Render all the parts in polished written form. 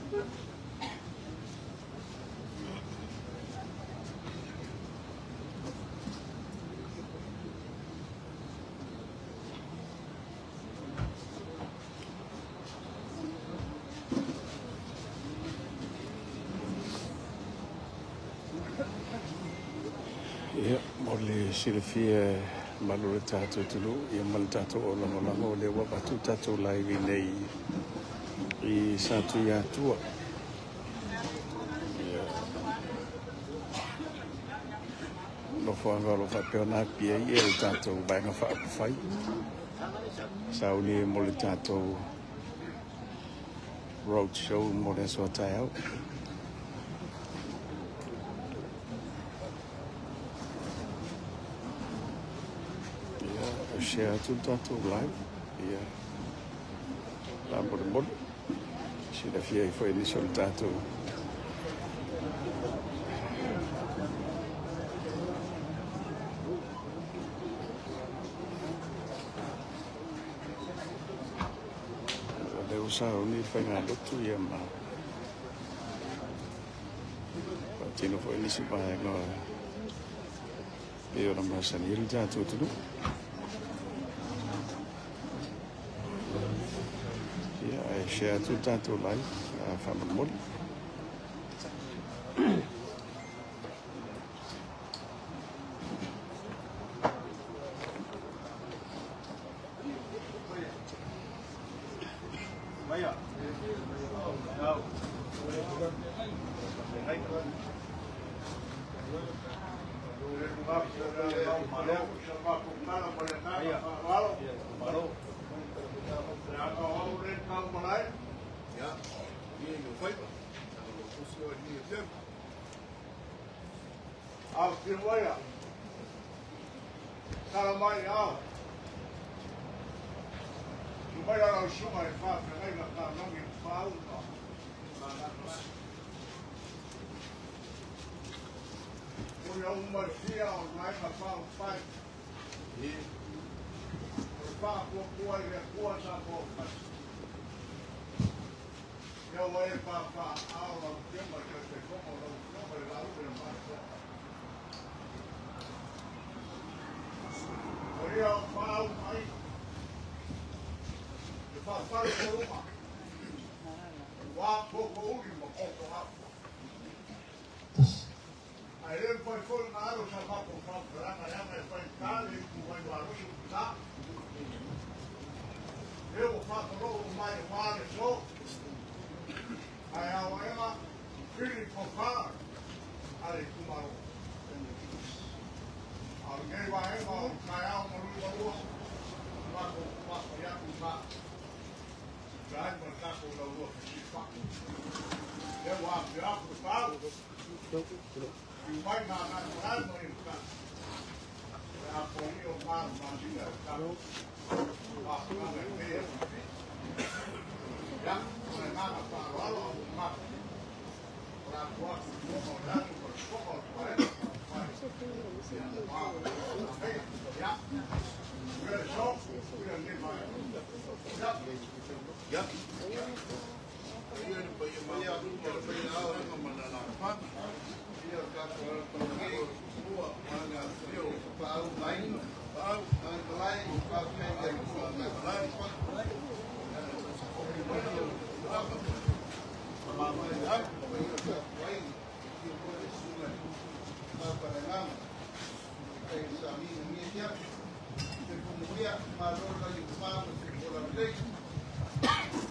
Ia, mo le silafia malu le tatou tulu, ia ma le tatou o lagolago le ua avatu tatou live nei i Satuiatua. Ia, nofoaga o lo o faapea ona apia ai le tatou vaega faaupufai. Sauni mo le tatou road show mo le aso a taeao. Ia, share atu le tatou live. Ia, la molemole. Silafia ai foi nisi o le tatou lea ua sauni le faigalotu ia ma faatino foi nisi vaega pei ona masani ai le tatou atunuu. Ia, ae share atu le tatou live faamolemole.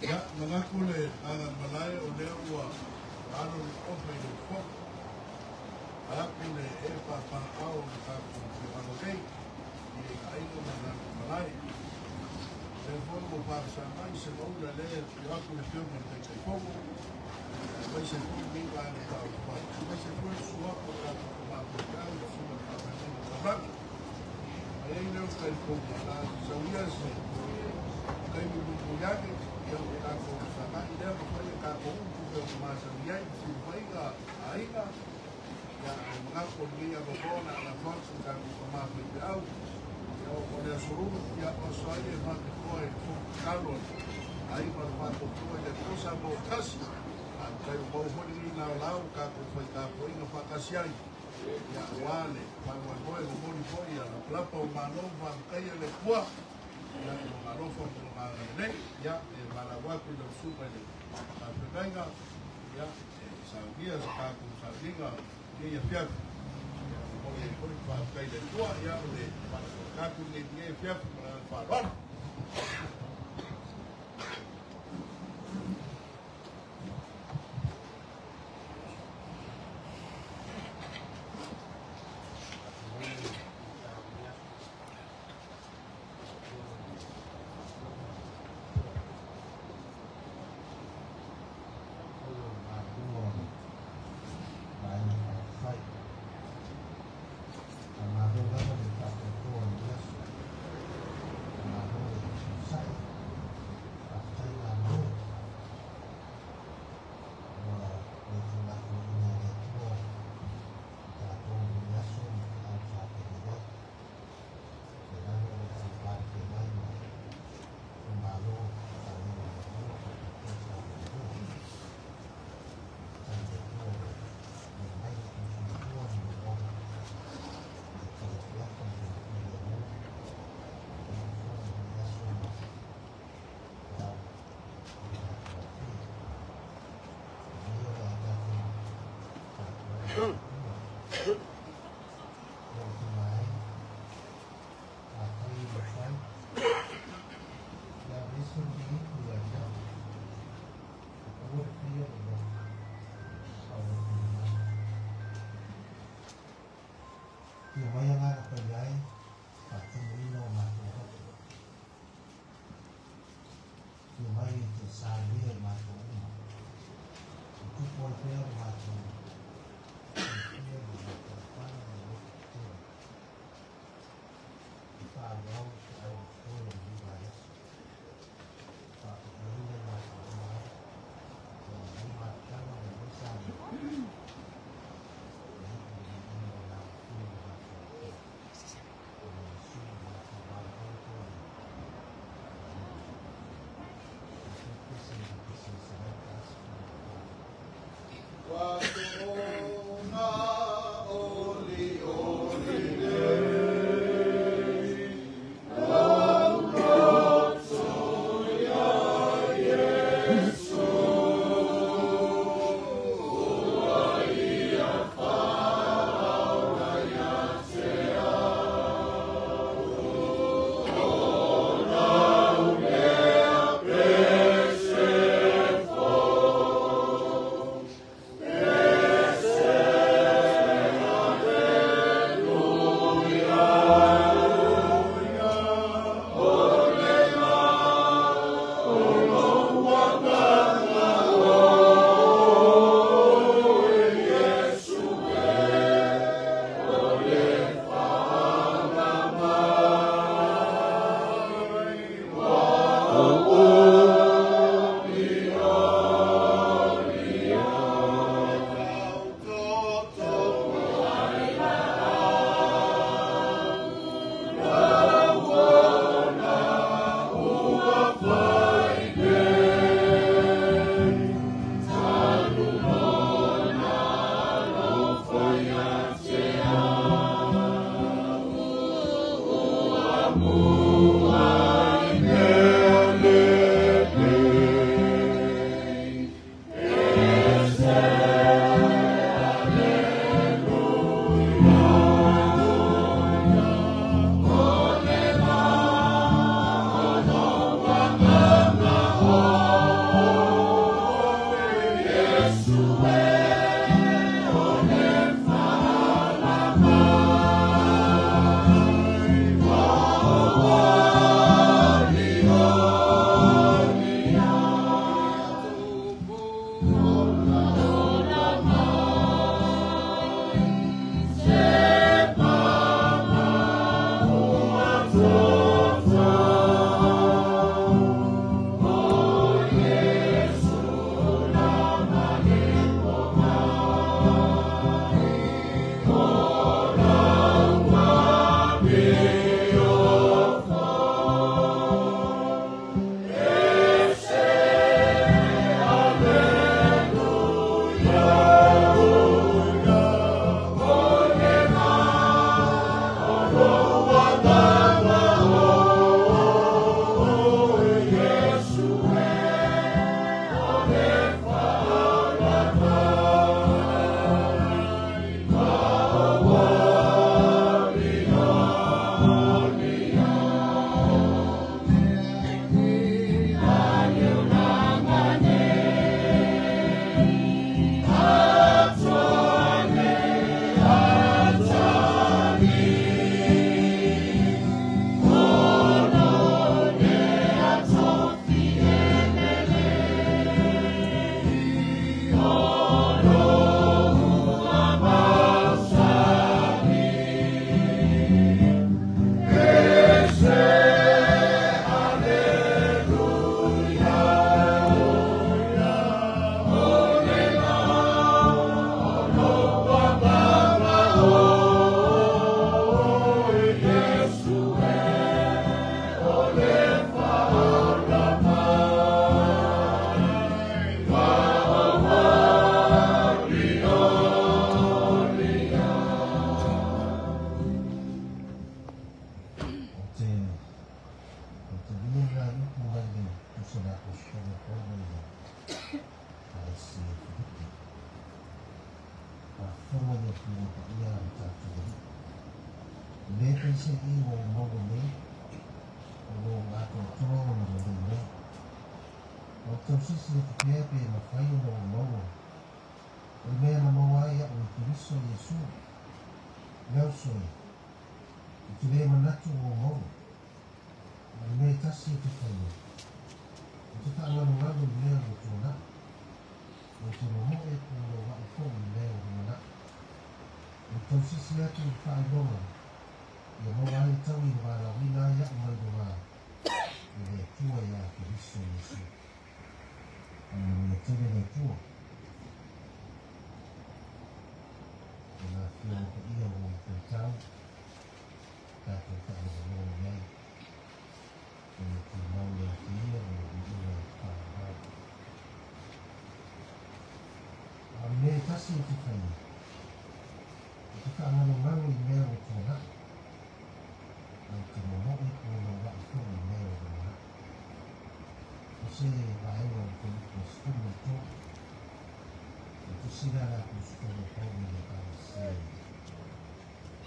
Ia, manatu le Agagamalae o lea ua alo le ofa i le fofo. Aku le e pāpāao o le tatou femalagei i le aiga ma le malae. Lea foi ua paasa mai se maula lea e aku le fioga le Taitaifono, aemaise foi lenei vaega faaupufai, aemaise foi le suafa o tatou tama faifeau le susuga i le faafeagaiga taulagi. Ae ai lea o le talitonuga, o le a sauia se taimi mulimuli ane, ia o tatou sagai lea ma fai a tatou upu pei ona masani ai, silafaiga a aiga, ia ae manatu o lenei avanoa o le a lafo atu i tatou tama faifeau. Ia o le aso Lulu, ia o aso ai e faapitoa i le fono tatalo a le aiga o le Faatuatua i le Atua Samoa ua tasi. Faafetai ua maua foi lenei laolao ua tatou faitapuaiga faatasi ai, ia aua le faamoemoe e momoli foi lapalapa o malo ma faafetaia le Atua, ia, i lona alofa ma lona agalelei. Ia, e valaau atu i lau susuga i le faafeagaiga, ia, e saunia se tatou sauniga i lenei afiafi, ia, momoli ai foi le faafetai i le Atua. Ia, o le faalafolaga atu lenei i lenei afiafi ma le agaga faaaloalo. Tausisi atu pea pe mafai ona ou maua o le mea na maua ai a'u i Keriso Iesu. Le uso e, ou te lē manatu ua ou maua, a o le mea e tasi ou te faia, ou te fa'agalugalo i mea ua tuana'i, ou te momo'e punoua'i fo'i i mea ua lumana'i. Ou te tausisi atu i le fa'ailoga ia maua ai le taui na valaauina ai a'u mai lugā e le Atua iā Keriso Iesu. Faamanuia tele le Atua i nā Afioga paia ua ou faitau tatou faalogologo i ai, ma ia tumau ia te ia lona viiga faaauau. A o le mea e tasi ou te faia, ou te faagalogalo i mea ua tuana'i, ae ou te momoe punoua'i foi i mea ua lumanai. O se vaega o le Fuaiupu 13, o le tusi lea a le Aposetolo o Paulo i le Ekalesia i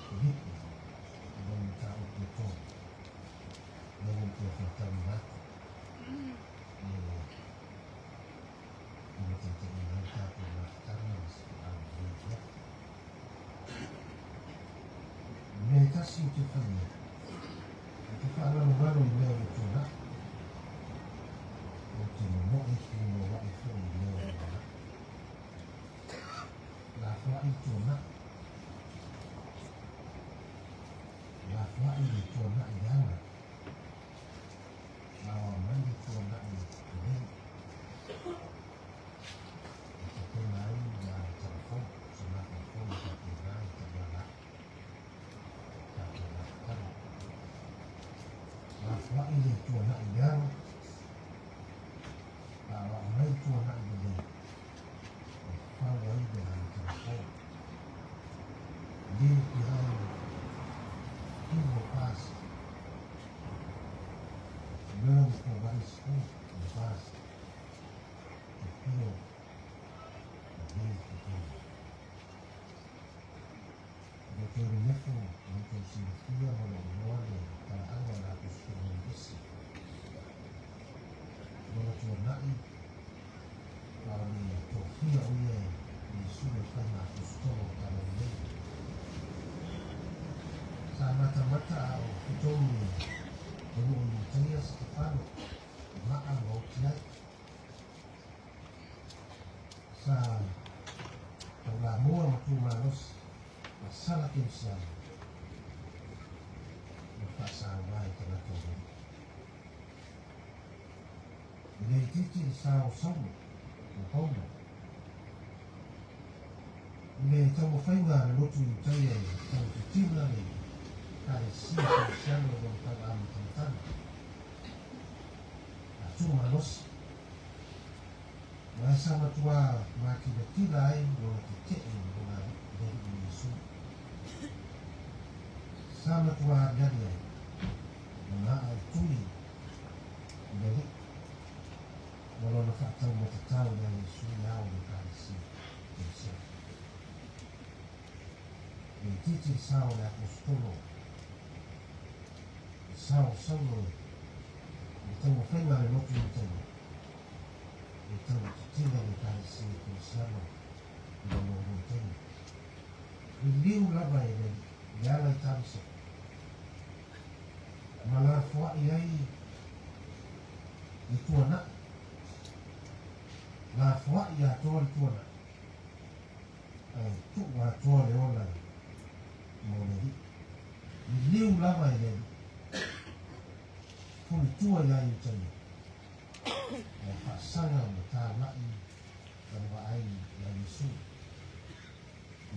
Filipi i lona mataupu e 3, lea ua ou toe faitauina atu e limataitaiina ai le tatou mafutaga ma se feau i lenei afiafi. O le mea e tasi ou te faia, ou te faagalogalo i mea ua tuana'i, ou te momoe punoua'i foi i mea ua lumanai. Lafoa'i le tuana'i, lafoa'i le tuana'i leaga, a o mai le tuana'i lelei e tapena ai le amataga fou, se mafaufau e faapena e taiala ai tatou mafutaga. Lafoa'i le tuana'i leaga, a o mai le tuana'i lelei e fau ai le amataga fou. Leave behind evil past. Yearn for what is good in the past. To feel the days to come. O te renefu o te silafia ma lou iloa le talaaga o le Aposetolo Iudasi. Lona tuana'i a o le tofia o ia e Iesu e fai ma Aposetolo o Talalelei. Sa matamata a o totonu i le nuu i Iutaia Setefano i maa ma oti ai. Sa taulamua ma tumalosi ma sala kerisiano ma fa'asaua i tagata o le E le itiiti le sa o Saulo ma Paulo i le taumafaiga a le lotu i Iutaia e tautitina le Ekalesia Kerisiano i lona tau'amatamatana a tumalosi ma e sa matuā matilatila ai lona tete'e i lona le Alii Iesu. Sa matuā aliali ai lona a'a i tui i le Alii ma lona fa'ataumatatao iā Iesu i ao o le Ekalesia Kerisiano. Le itiiti le sa o le Aposetolo, le sa o Saulo i le taumafaiga a le lotu i Itaia e tautitina le Ekalesia Kerisiano i lona vaitaimi. Liliu lava e le Alii le ala i Tamiseko ma lafoa'i ai le tuana'i, lafoa'i atoa le tuana'i ae tu'u atoa le ola mo le Alii. Liliu lava e le Alii, fulitua iā Iutaia ae fa'asaga ma tāla'i lana vaai iā Iesu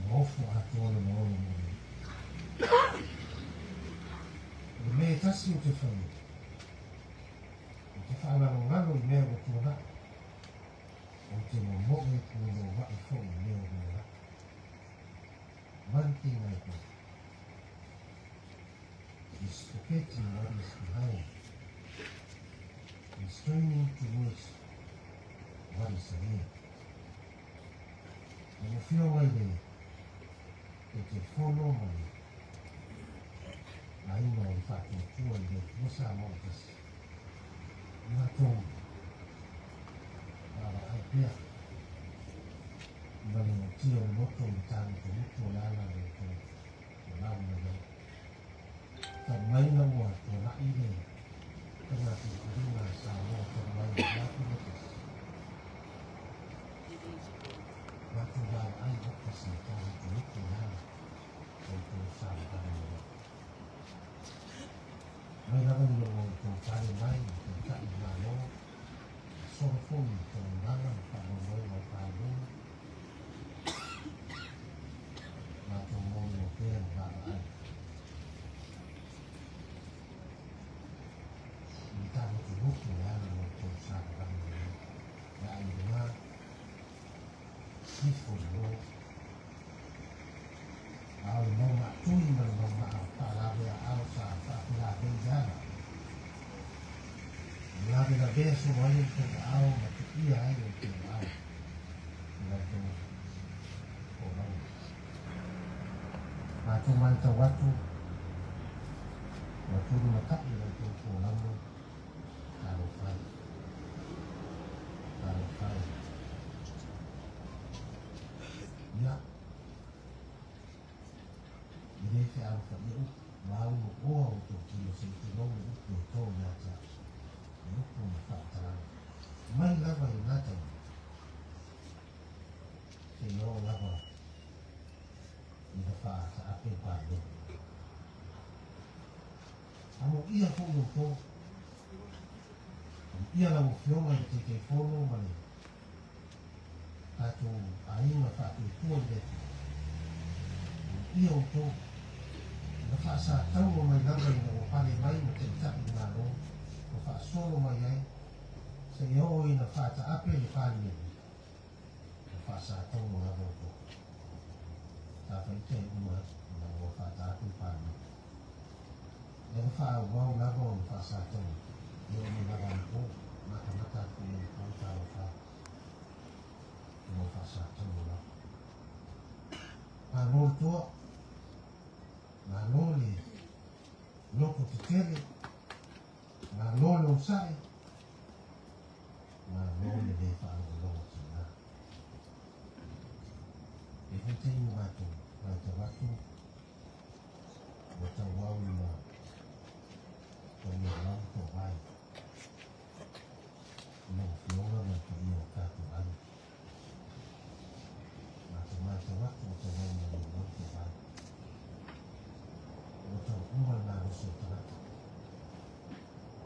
ua ofo atoa lona ola mo le Alii. O le mea e tasi ou te faia, ou te fa'agalogalo i mea ua tuana'i, ou te momo'e punoua'i fo'i i mea ua lumanai. One thing I do is forgetting what is behind and straining towards what is ahead. Lau Afioga i le Taitaifono ma le Aiga o le Faatuatua i le Atua Samoa e Tasi, matou pea ma le tia o le loto i le tamutomutu o le ala le outou folau mai ai. Talu mai ina ua tuanai le faiga filifiliga a Samoa talu ai i le 2001, matou vaavaai oka se tamutomutu o le ala o outou savavali mai ai. Mai lava ina ua outou pale mai i Taitai o Malo, solo foi i taualaga ma faamoemoega o le Palemene, matou molimau pea ma vaavaai i le tamotumotu o le ala o outou savavali mai ai. Le a i luga, ifo i lalo, a o le mau maatui ma le mau maa faalaveaao sa faafelavei i ala. Lavelavea solo ai outou aao ma tuia ai outou aao i la outou folauga. Matou matau atu, ua tulumatai la outou folauga, talofa e, talofa e. Ia, e le fealofaia upu, ua aunoa outou tino se i tulou le upu e to ia te au, le upu ma faamatalaga. Mai lava i lena taimi, seia oo lava ina faataape le Palemene. Amoia foi outou, amoia lau Afioga i le Taitaifono ma le tatou aiga faatuatua i le Atua. Amoia outou, na faasataua mai lava ina ua pale mai ma Taitai o Malo, ma faasolo mai ai, seia oo ina faataape le Palemene, na faasataua lava outou. Tafaita e uma ina ua faataape le Palemene. E na faaauau lava ona faasataua, e oo mai lava anapo, matamata atu i anapo talofa e, o lo o faasataua lava. Malo le toa, malo le loto tetele, malo le onosai, malo le le faalogologo tina. E foi taimi o matou matau atu, ua tauau ina taumealau toavai i lau Afioga ma le paia o tatou aiga. Matou matau atu ua tauau ina leolau toavai, ua tau uma le malosi o le tagata,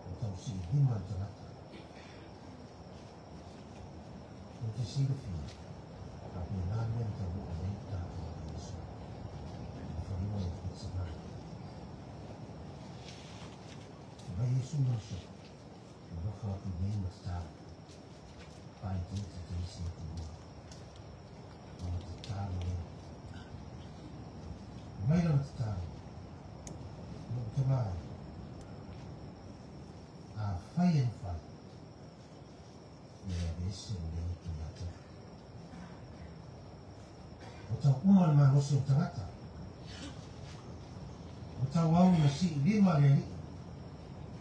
ua tau siilima le tagata. Ou te silafia, faapena le mea na taunuu mai ai le tatou Alii Iesu i le fanua i Ketsemane. Fai mai Iesu i lona soso, nonofo atu i inei ma tatalo, faaitiiti teisi atunuu ona tatalo lea. Fai mai lana tatalo, Lou tama e, afai e mafai, ia e aveese lenei itu ia te au. Ua tau uma le malosi o le tagata, ua tauau ina siilima le Alii,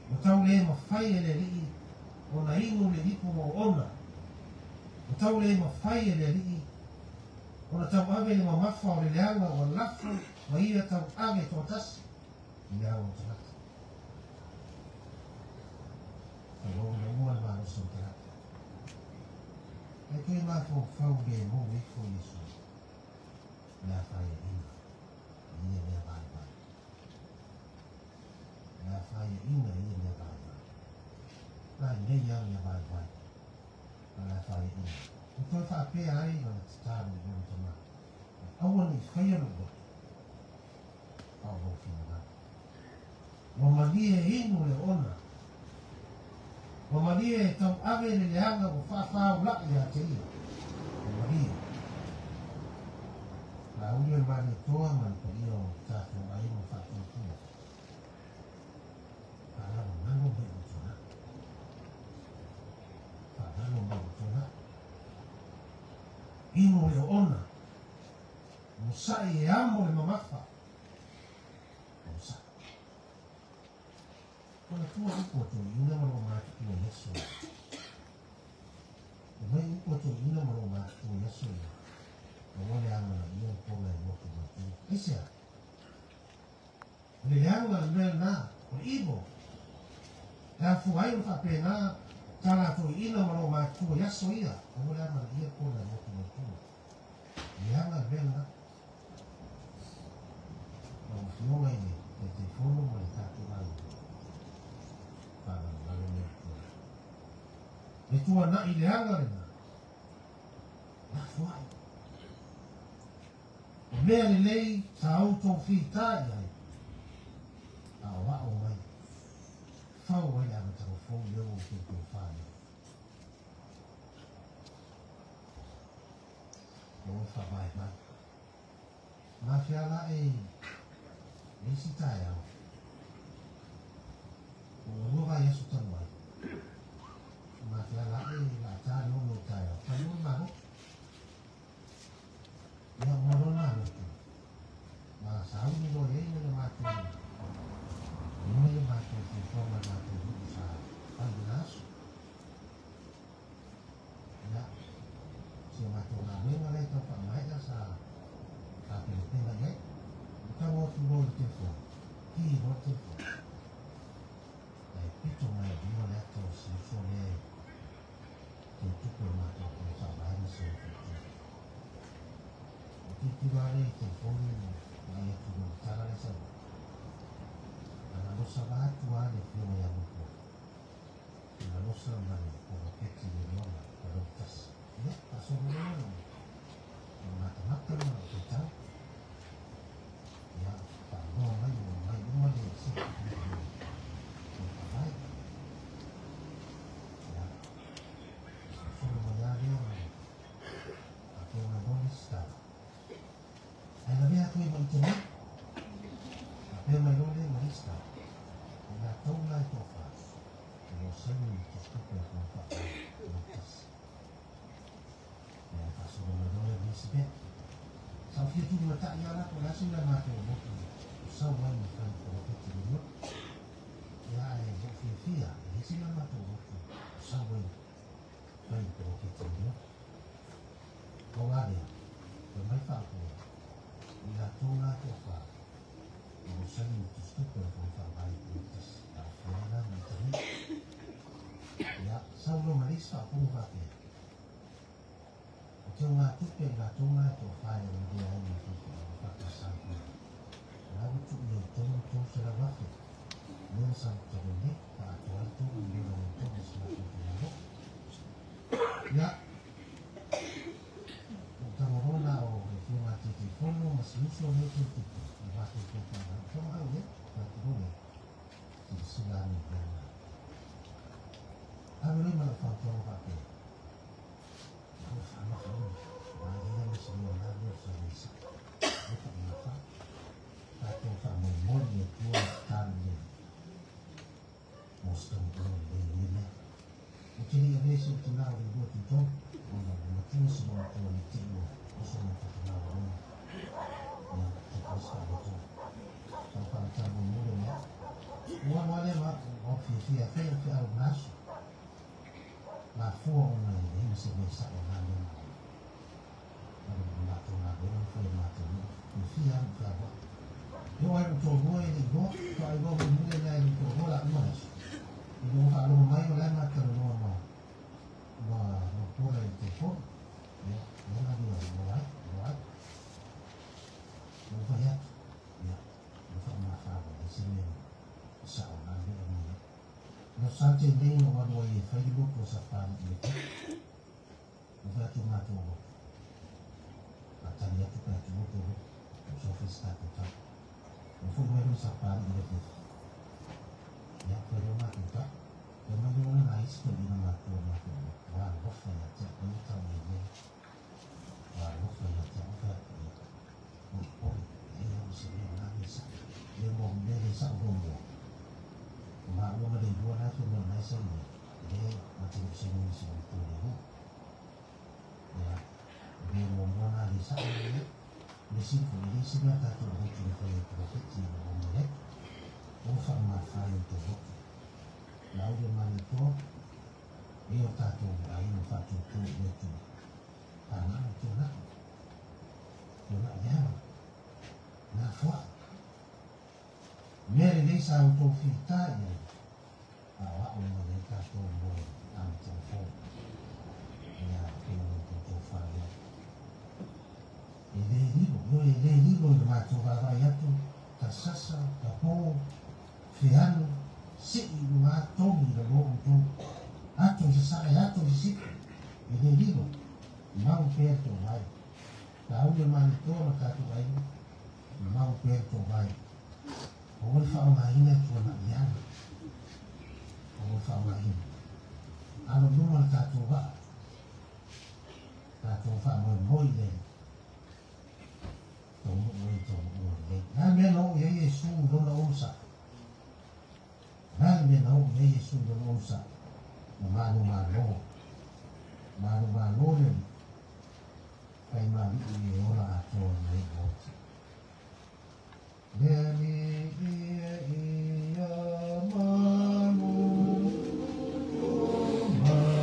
ua tau le mafai e le Alii ona inu le ipu oona, ua tau le mafai e le Alii ona tauave le mamafa o le leaga ua lafo ma ia tauave toatasi i le ao o le tagata. Tauau ina uma le malosi o le tagata. Ae toe mafaufau lemu ifo Iesu i le afaeaina i ia mea vaivai. Le afaeaina i ia mea vaivai. Na i nei lava mea vaivai, a o le afaeaina. Ua toe faapea ai lana tatalo i lona tama, Aua ne i faia lou loto, a o lou finagalo. Ua malie e inu le oona, ua malie e tauave le leaga ua faafaula'i ia te ia, ua malie. Lauli o le Malietoa ma le paia o tatou aiga faatuatua. Faalagolago mai ua tuanai. Faalalo mai ua tuanai. Inu le oona, onosai e amo le mamafa, onosai. Manatua upu a toeaina ma loo matutua i aso. Fai mai upu a toeaina. aso ia. Aua le amanaia o pola e motu matua. Aisea? O le leaga le mea lena, o le evil. E afua ai ona faapena ta latou iina ma loo matua i aso ia, aua le amanaia pola e motu matua. Leaga le mea lena. Lau Afioga i le Taitaifono ma le tatou aiga, faalalolalo le Atua. Le tuanai leaga lena, lafo ai. O mea lelei sa outou fita i ai, a o ao mai, fau ai le amataga fou lea ua outou tofa nei. Ua faavaevae. Mafia la e le isi taeao. Ua lua vaiaso talu ai. Mafia la e la tā le ono taeao. Talu malo. Ia ua lona alotu. Ma sauni loa i ai le matou. Uma le matou fuafuaga ma le matou nuu sa fai i lena aso. Ia, si o matou galuega lea e tau faamaea sa faapenapena i ai. Ua tago atu loa i le telefoni, ki loa le telefoni. Ae pito mai i lima le ata o si uso lea e teutupe o le matou fono faavae ma si ona faletua. Ua tilotilo lava lea i le telefoni vaai atu loa i le tala lea sau ai. Ana losa vaeatu lava le afioga ia Mulipola. Ana losa ma le poloketi miliona ma lou tasi. Ia, faasolo loa le matamata ma le faitau. Ia, faaloa mai ua mai uma le seki o le faavae. Ia, solosolo mai lava lea ma faapea mai loa le isi tala. Ae lavea atu ai ma i te nei. Faapea mai loa lea ma le isi tala. O latou la e toafa, o lo o saini i le tusitupe a le Fono Faavae o lou tasi. Ia, faasolo mai loa lea ma le isi mea. Sa ou fia tulimatai lava la po o le a se mea matou motu o sau ai ma fai poloketi miliona. Ia, ae ua ou fiafia, e leai se mea matou motu o sau ai fai poloketi miliona. Pau lava lea, fai mai faaopoopo, o i latou la e toafa, o lo o saini i le tusitupe a le Fono Faavae i lou tasi, e aofia ai la ma Italia. Ia, sau loa ma le isi faaupuga faapea, O te ogatupe i latou la e toafa e lavea ai ma faifeau e faatasa ai koe. O la ua tuu i ai tonu 300,000, lea sa ou talu ai nei, faaatoa ai $3 miliona o si matou itumalo. Ia, ua ou tago loa la o le afioga a Taitaifono ma si uso lea e teutupe i le matou tofa, ou tago au ia, fai atu loa lea, silasila ane i mea na. Ave loa ma lau fautuaga faapea, Aua faamafaina, aua e leai lava se mea o la mea o sa le sao. Aua faamafa, tatou faamoemoe i le Atua e tatalo i ai mo se taunuuga lelei o ia mea. Ou te le i avea i si ou tina o le lua tutonu, ona ua matua si lou matua ne i te i ua oso mai fatugao lona, ia, tupu ai se faaletonu. Sa ou faamatala muamua lea mea. Ua alu lava lea ma au fiafia e fai au feau i le aso. Mafua ona e leai ma se mea sao na mea ma ma le matou galuega na fai e matou nuu. Fiafia lava lou fealuai. E oo lava i lou toalua e le i iloa, faatoa iloa mulimuli lena e lou toalua la uma le aso. Ina ua faalogo mai o la e ma talanoa ma ma Mulipola i le telefoni. Ia, lea la ia iloa ai, iloa ai. Ua ou fai atu, ia, ua faamamafa ua leai se mea sao na mea e mai ai. No Sante nei na ou alu ai e fai le lotu a Sapalii i le Pule. Ua fai atu o matou lotu. A tali atu pe atu lotu o lotu. Ua sau fai se tatou tala. Ua foi mai loa Sapalii i le afiafi. Ia, fai loa matou tala. Fai mai loa na isi toeaiina matua o matou lotu. Ua alofa ia te au, ai tau mai nei. Ua alofa ia te au, fai atu ia. Ua popole, leai lava se mea o la mea sao. Le mo mea le sao muamua. O maua ma le lua la fai mai o la e saini ai, e leai ma te le o saini ma si ou matua le lua. Ia, o mea muamua na le sao mai ai. O le sili foi, e leai se mea tatou lotu e fai ai poloketi o lo o mai ai. Ua faamamafa i outou lotu. Laauli o Malietoa, e o tatou aiga faatuatua i le Atua. Fanau sa outou fitā i ai, a o a'o mai ai tatou mo amataga fou. Ia afioga i le outou faalea. E lē lilo, ioe e lē lilo i le matou vaavaai atu, tasasa, tapō, fealu, se'i i luga togi i lalō outou, ato i sasae, ato i sisifo, e lē lilo, mau pea le toovae. Taula malietoa ma tatou aiga, mau pea le toovae. Aua le faaaogāina e tuana'i ana, aua le faaaogāina. Alo i luma le tatou vaa, tatou faamoemoe i le taunuu ai i taunuuga lelei. O le a le mea na oo i ai Iesu i lona onosai? O le a le mea na oo i ai Iesu i lona onosai? Na manumalo. Manumalo le Alii, fai mali'i e ola atoa mai ai oti. Le Alii ia malu mai.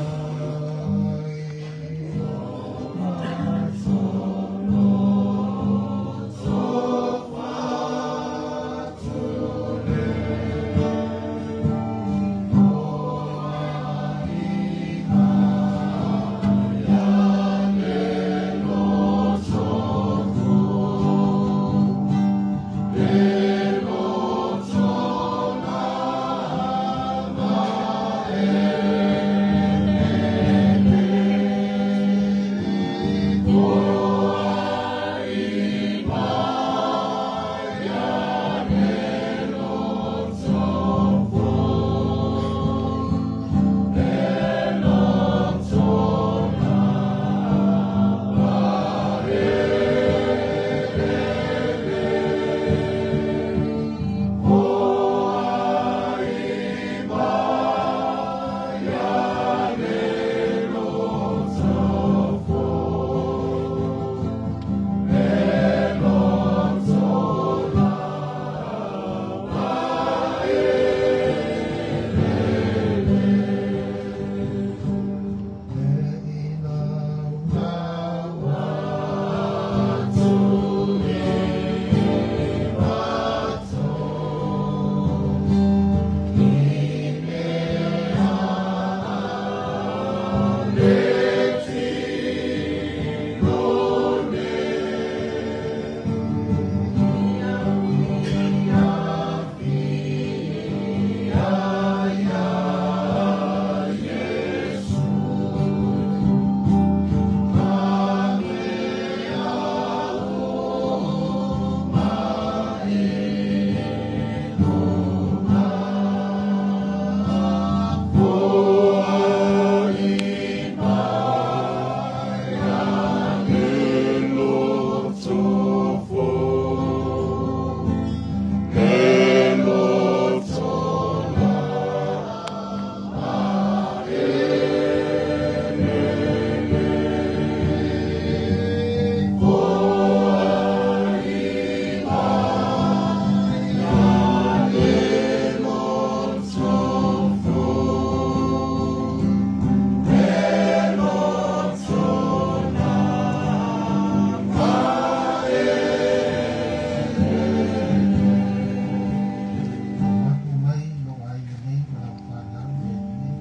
Manatu mai lou aiga nei ma lau fanau le Alii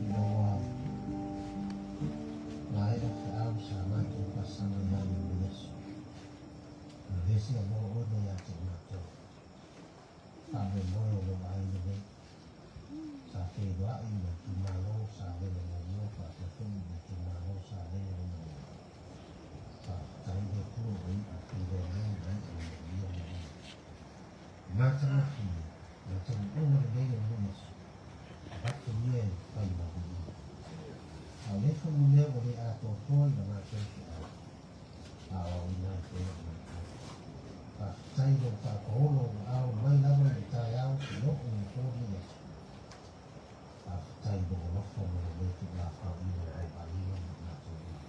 ina ua maea feau sa matou faasaga ai i lenei aso. Ave se aloa oe ia te matou. Faamoemoe o lou aiga nei sa feiloai ma itumalo sa lele muamua faapea foi ma itumalo sa lele lona lua. Faafetai le Atua ua iu filemu ma iu manuia ma ia. Matagofie, ma taunuuga lelei o lenei aso, avatu ia e fai manuia. A o lea foi mea ua le atoatoa i la matou feau, aoaoina ai pea i matou. Faafetai lou faapaolo ua ao mai lava i le taeao seia oo i le po lenei aso. Faafetai i lou alofa ma lou le tuulafaoina o lou aiga ma matou uma.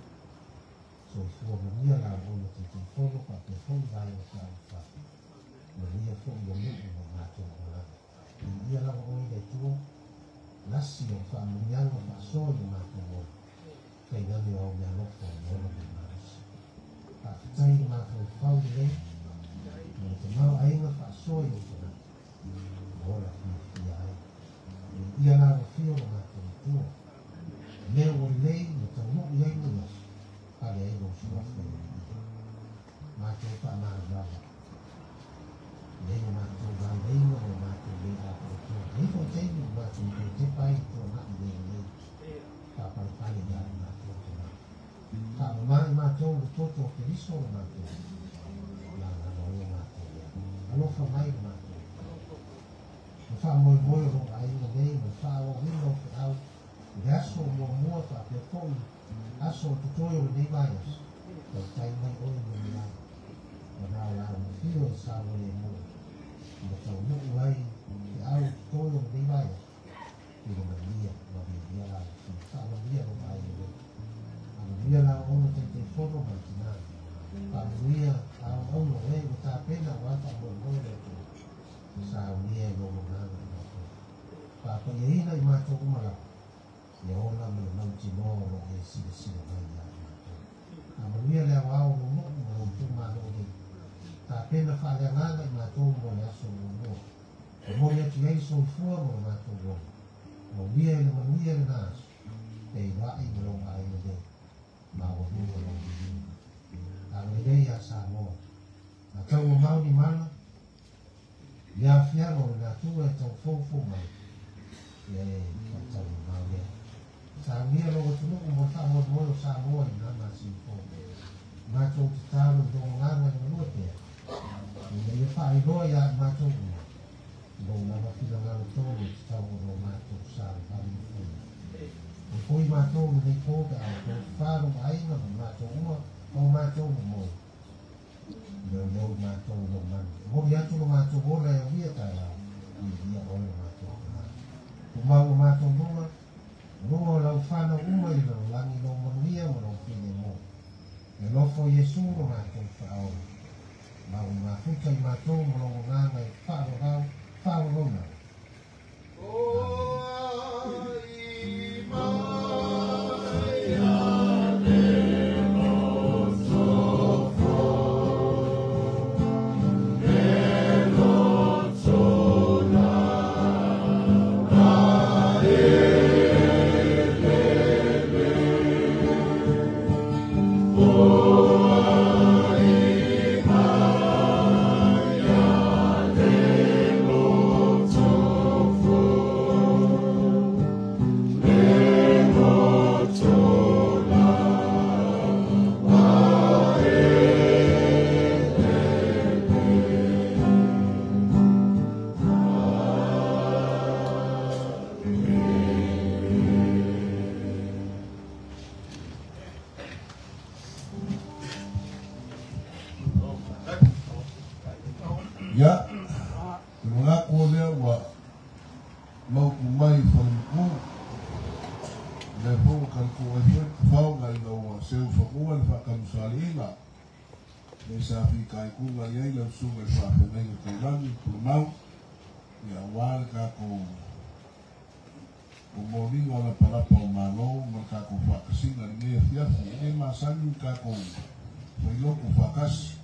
Soifua manuia la outou Taitaifono faapea foi vaega faaupufai. Manuia foi le nuu ma matou auaunaga. Viia lava oe le Atua, lasi lau faamanuiaga faasoa i le matou ola, tainane o au meaalofa i le ola ma le malosi. Faafetai i le mafaufau lelei ma le tamaoaiga faasoa i ou tagata. Ma ola fiafia ai. Ia la afio lo matou Atua. Mea ua lelei ma taunuu i ai lenei aso, pale ai lou suafa i le viia. Matou faamalamalama. Leai o matou vaivaiga ma o matou le atoatoa. E i ai foi taimi ua matou toe tepa ai i tuanai le lelei. Faapalepale ia i matou tama. Faamamā i matou i le toto o Keriso lo matou lagalago ai o matou lea. Alofa mai i le matou Atua. Le faamoemoe o lou aiga nei ma le faaauauina o feau i le aso o muamua faapea foi aso o totoe o lenei vaiaso. Tautai mai oe i le lagi. Ma na o lau afio e saogalemu ma taunuu ai feau o totoe o lenei vaiaso i le manuia ma viia lau afio. Faamanuia lou aiga nei. Faamanuia lau auauna Taitaifono ma le tina. Faamanuia auauna o e ua tapena aua le faamoemoe o le atunuu. Saunia i lou agaga i matou. Faapaiaina i matou uma lava. Ia ola ma le mautinoa o lo o e silasila mai ia i matou. Faamanuia le aoao o lou nuu ma lou itumalo nei. Tapena faaleagaga i matou mo le aso muamua. Momoli atu i ai le soifua ma lo matou ola. Maulia i le manuia lena aso. Feiloai ma lou aiga nei. Maualuga lou viiga. Agalelei ia Samoa. A tau mamao ni mala, le aafiaga o le natura e tau foufou mai, ia e faatau mamao lea. Saunia lou atunuu mo le faamoemoe o Samoa i na masina fou. Matou tatalo i lou agaga e galue pea, ina ia faailoa ia i matou uma, lou lava finagalo tonu e tatau ona o matou savavali ma faia. E foi matou i lenei po pe a o tofafa lou aiga ma matou uma ma o matou momoe. Leoleo i matou i lou malu. Momoli atu lo matou ola e aulia taeao, viia oe lo matou Tagata. Tumau o matou luga, luga o lau whanau uma i le lalolagi lou manuia ma lou filemu. E alofa o Iesu lo matou Faaola. Ma ua mafuta i matou ma lou agaga e faaaloalo faaaloalo. Ia, te manatu o lea ua mautu mai i Falemumu, lea foi ua talutu ai foi le tafaoga ina ua seu fanua le faatamusaliiga, le sa fitaituga i ai lau susuga i le faafeagaiga taulagi Pulemau, ia aua le tatou momoliga o lapalapa o Malo ma le tatou faatasiga i lenei afiafi. E le masani ni tatou failoto faatasi,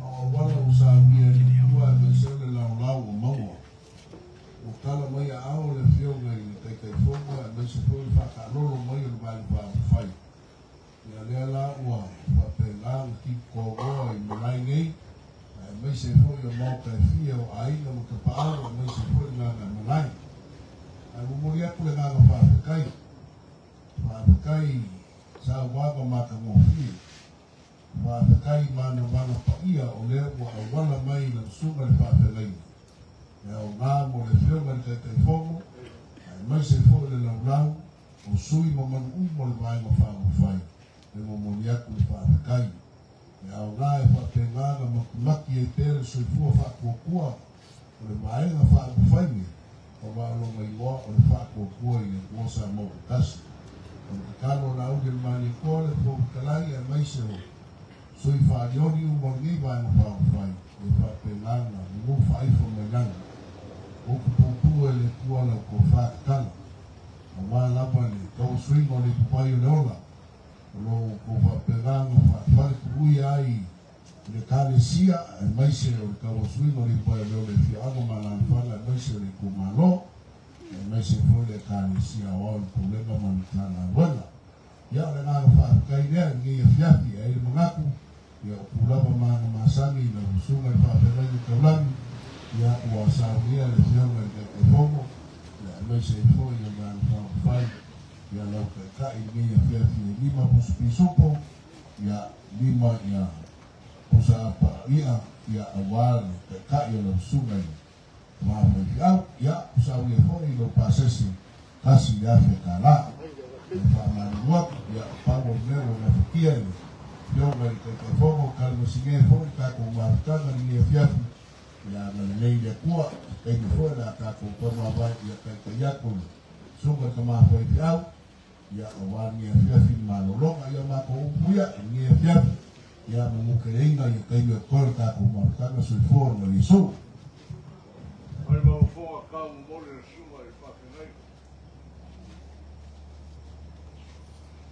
a o auala ua saunia e le Atua aemaise o le laolao ua maua. Ua tala mai aao le Afioga i le Taitaifono aemaise foi le faataalolo mai o le Vaega Faaupufai. Ia lea la ua faapena ona titutoaoa i malae nei, aemaise foi o maota e fia o aiga ma tapaau, aemaise foi le Gagaemalae. Ae momoli atu le agaga faafetai, faafetai i sauaga matagofie, faafetai i manavaga paia o lea ua auala mai i lau susuga i le faafeagaiga, e aoga mo le Afioga i le Taitaifono, aemaise foi le laulau o sui mamalu uma o le Vaega Faaupufai, e momoli atu le faafetai. E aoga e faapena ona matimati ai pea le soifua faatuatua o le Vaega Faaupufai nei, aua o lona igoa o le Faatuatua i le Atua Samoa ua tasi. O le tatalo a Laauli o le Malietoa, le Fofoga Fetalai, aemaise o sui faalioli uma o lenei Vaega Faaupufai, ia faapena ona nunu faaifo mai lagi. Upu puupuu e le Atua lau tofa tatala, aua lava le tauasuina o le ipuvai o le ola, o lo o outou faapena ona faafaletuuia ai Le kalesia e maise o le tauasuina o le ipae o le afioaga ma alalafaga e maise o le itumalo e maise foi le ekalesia aoao i le pulega ma le matagaluega. Ia o le agaga faafetai lea i lenei afiafi e ai le manatu ia o pulava ma aga masani i lau susuga i le faafeagaiga taulagi ia ua saunia le afioga i le Taitaifono ia aemaise ai foi o le Vaega Faaupufai ia lau taitai i lenei afiafi e 5 pusi pisupo ia 5 ia pusa apaa ia aua le taitai o lau susuga i le Mafaifeau ia saunia foi i lou pasese $1,000. E faamalulu atu ia pau o le mea ua gafatia e le afioga i le Taitaifono talimasine foi tatou mafutaga i lenei afiafi ia agalelei le Atua se taimi foi o le a tatou taumavae ia taitai atu le susuga i le tama faifeau ia aua lenei afiafi i le malologa ia matou upu ia i lenei afiafi ia manuteleina ia taimi o totoe o le tatou mafutaga soifua ona o Iesu. Mai maufoga kau momoli le susuga i le faafeagaiga.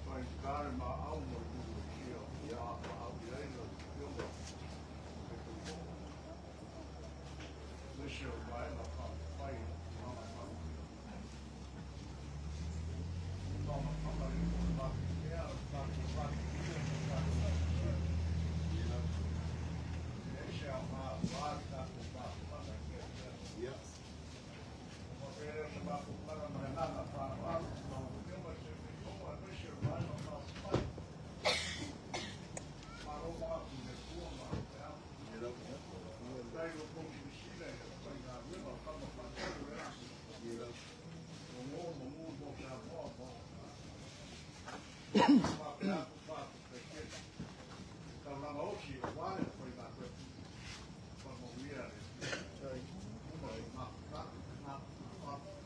Faigata le maau ma le uluaisia ua apaau i ai lau Afioga i le Taitaifono, aemaise o le Vaega Faaupufai o Tulaga Talosia. O Faamatama le o le Vafitea o le tatou Palemia ma le tatou Ekalesia. E leai se aoga aua le tatou mafutaga i lenei afiafi. Ona faapea lea o se matou tala ma le agaga faaaloalo i lau Afioga i le Taitaifono aemaise o le Vaega Faaupufai. Malo manatu i le Atua ma feau. Faafetai i lo outou silasila i le aufaigaluega o Tama Faatonu o le lagi. Logo manu mo Samoa ma faapea atu faafetai tele. Taulaga osi aua le aufaigaluega. Faamanuia le Atua. Uma so matou tala. Faaaloalo.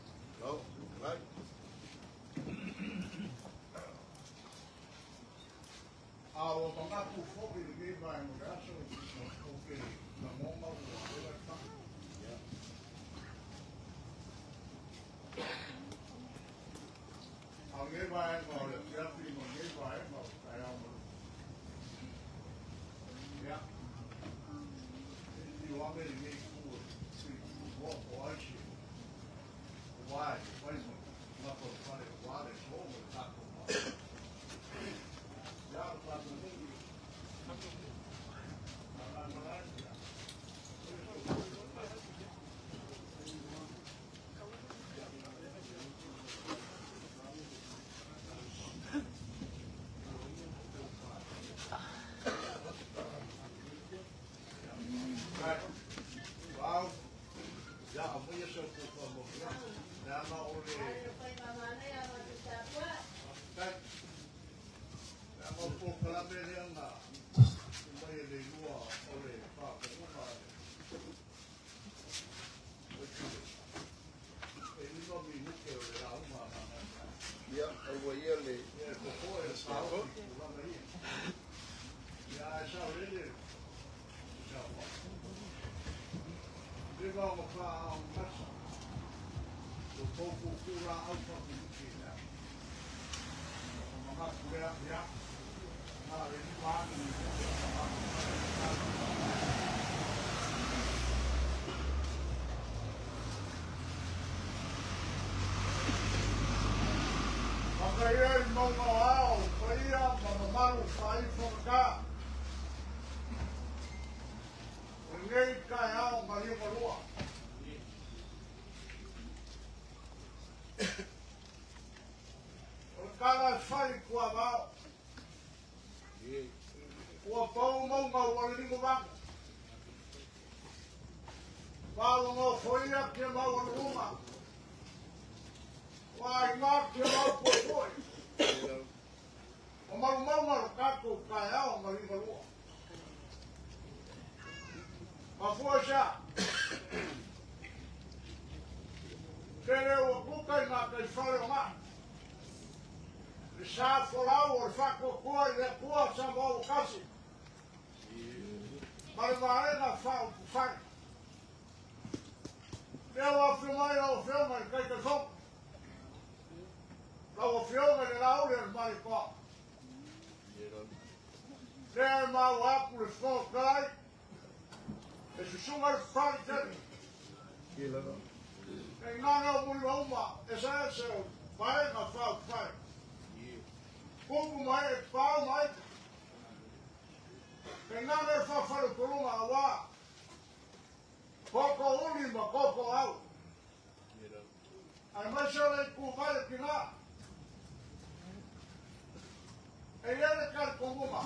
A ua manatu foi i lenei vaega o le aso, ou te lagona ua ela le faa. A o lenei vaega o le afiafi ma lenei vaega o le taeao malu. Ia, e liliu ane lenei itu e tuuloa po o ai se ua e fai ma lapa o le fale aua le aso ma le tatou mafuta. Ia, o le tatou nuu i Gagaemalae, ia, Wow. Ia, aumaia sau tuufaamaulia. Leaga o le faafetai. Leaga o le polokalame lea na tuu mai e le lua o le faatonuga a le faipule. E 5 minute o le lauga a Gagaemalae. Ia, aua ia le Ia, e popoe le taofi i tulaga ia. Ia, ae saolele le saunoaga. Leva ona faaaaogagasa lo tou puupuu laau faapiluki i le aso. Ona manatu lea, ia, na o le 5 ane minute o Gagaemalae e tatou faaaoga. Makaia i mauga o ao, paia ma mamalu faaifogata. O lenei taeao maliugalua. O le tala e fai i tuavao. Ua pau mauga ua le ligovaga. Ma ua nofoia kia maualuluga. Ua aiga kia maupuepue. O malumauga o le tatou taeao maliugalua. Mafua i se a? Tele ua kuka i gataifale o gaa. Le sa folau o le faatuatua i le Atua Samoa ua tasi. Ma le Vaega Faaupufai. Lea ua afio mai lau Afioga i le Taitaifono. Lau Afioga i le Laauli o le Malietoa. Lea e maua aku le fofoga e susuga le fale tele. E ngana o muli uma e sa se o vaega faaupufai. Kupu mai e pao mai. E ngana e faafaletoluga auā. Koko uli ma koko au. Ae maise o le itu mai o tinā. E i ai le talitonuga.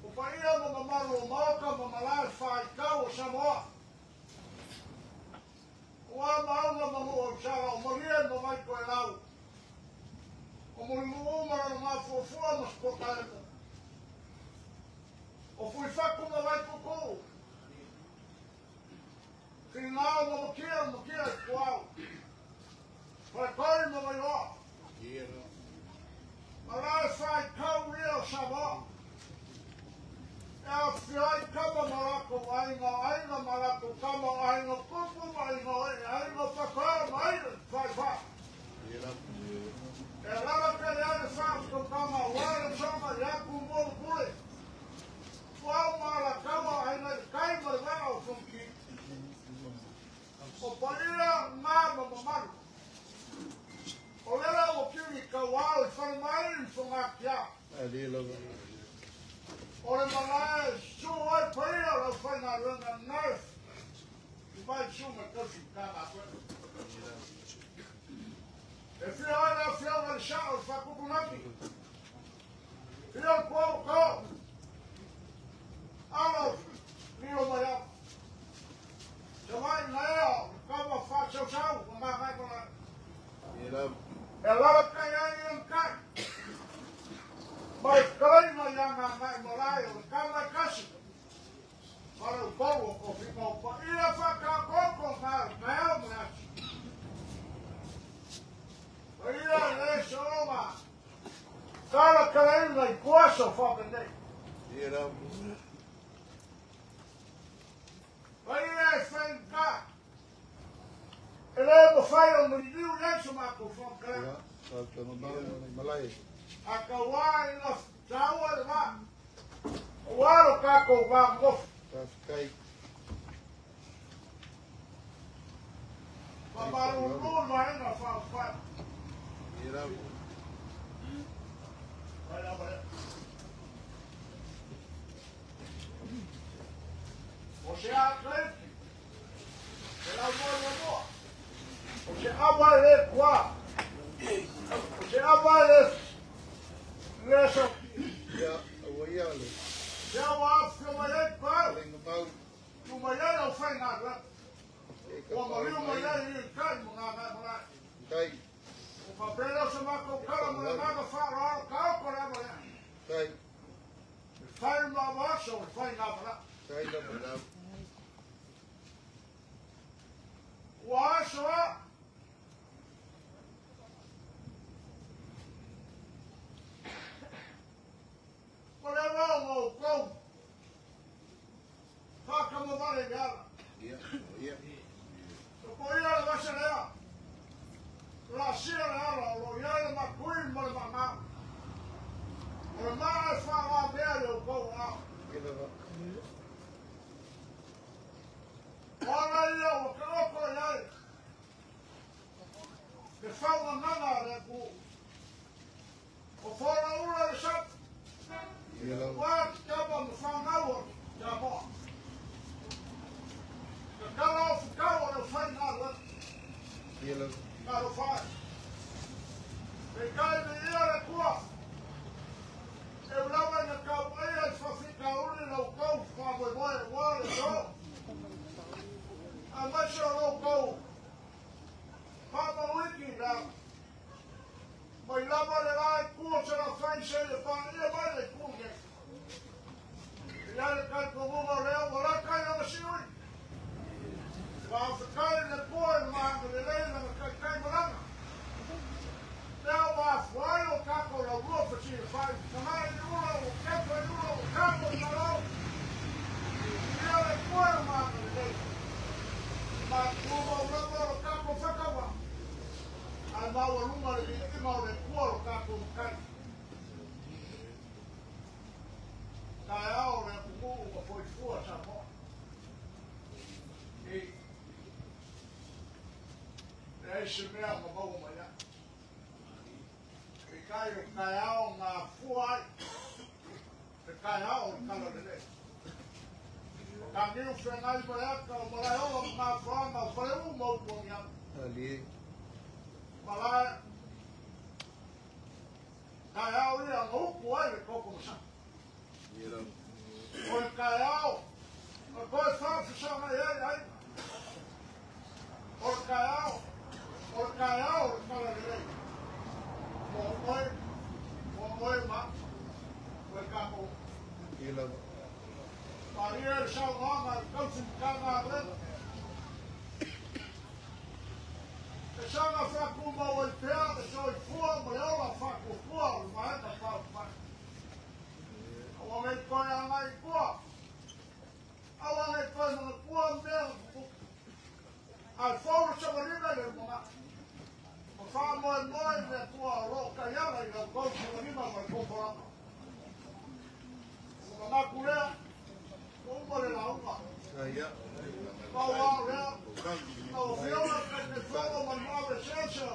O paia ma mamalu o Maota ma malae faitau o Samoa. Ua maauga ma nuu o Sala o Malie ma Vaitoelau. O Mulinuu ma lona mafuafua ma Sapotaemo. O Fuifatu ma Vaituutuu. Finao ma Makia ma Makia i Puao. Faletoi ma Vailoa. Malae faitau ia o Samoa. E afifio ai tama ma latou aiga, o aiga ma latou tama, o aiga tupu ma aiga oe, aiga papa ma aiga faifā. E alaala tele ai le faautautaga aua le soga ia Tumua ma Pule, Tuau ma Alataua, Aiga i le Tai ma le Vaa o Fonoti. O paia na ma mamalu. O lele ua kili tauao i fale mai i Fogatia. O le malae e susu ai paia o le aufaigaluega nurse i vai susu ma tausi Matagaluega. E fia ai le afioga i le sao o le Faaputunaki. Fia o le Puao Kao. Alo lilo mai au. Savaii na ea o le kama faasausau ma Gagaemalae. E alalatai ai ia le tai. Ma le fetalaiga ia Gagaemalae o le kama e tasi. Ma le upolu o tofiga o paia faataototo na o le taeao ma le aso. Paia le sooma talatalaina i kuaso faapenei. Paia e faigata. E le mafai ona liliu i ai so matou faamatalaga. A tauā ina taua le vaa, aua lo tatou va nonofo. Faamalulu le Vaega Faaupufai. Mai lava lea. O se atleti, se lau muamuamua, o se ava e le kua, o se ava e le le sa. Se ava afifio mai ai pau, tu mai ai au faigaluega. Ua maliu mai ai i tai mo Gagaemalae. O faapea lea o se matou tala ma le agaga faaaloalo taoto le ava lea. E fai ma ava aso o le faigamalae. Ua aso a. Ua le vao ma outou. Faatamavale i le ala. Topoia le vasa lea. Laasia le ala o lo o i ai le matui ma le maamao. O le maa e faalavea i outou aao. O ala ia ua taoto i ai le faugagaga a le atunuu. O folaula le sami, ua tama ma fanau o Samoa. Tatala o futau o le aufaigaluega. Talofa e. Peitai viia le Atua, e ulaga ina tauaia i faafitauli la outou faamoemoe aua le aso, aemaise o lo outou faamauiki i le ala. Mai lava le la itu o Salafai seia paia mai le itu nei. E i ai le talitonuga o lea ua lata i lana siui. Faafetai i le Atua i le agalelei i lana taitai malaga. Lea ua afua ai o tatou laulua fesilafai, tagai i ula ua tepa i ula ua tago i malo. Ia le Atua i lana agalelei. Matua lava o lo tatou fataua. Ae maualuga le viiga o le Atua lo tatou Matai. leai se mea ma maua mai ai. Peitai o le taeao na afua ai le taeao o le Talalelei. O Taniu feagai ma le ata o Malaeola ma Gafoaga o Faleu ma upu o Niau. Malae, taeao ia na upu ai le koko masani. O le taeao na toe faafesagai ai aiga. O le taeao, o le taeao o le Talalelei. Mo oe, mo oe ma oe tatou. Malie le saunoaga a le tausi Matagaluega. E saga faatumau ai pea le soifua ma le ola faatuatua o le Vaega Faaupufai. Aua ne i toe agai i tua, aua ne i toe manatua mea na tutupu. Ae fou le savaliga i le lumanai. Ma faamoemoe i le Atua o lo o taiala i la outou savaliga ma le tou folaga. Ona manatu lea, ua uma le lauga. Pau lava o lea, lau Afioga i le Taitaifono ma le maave eseese o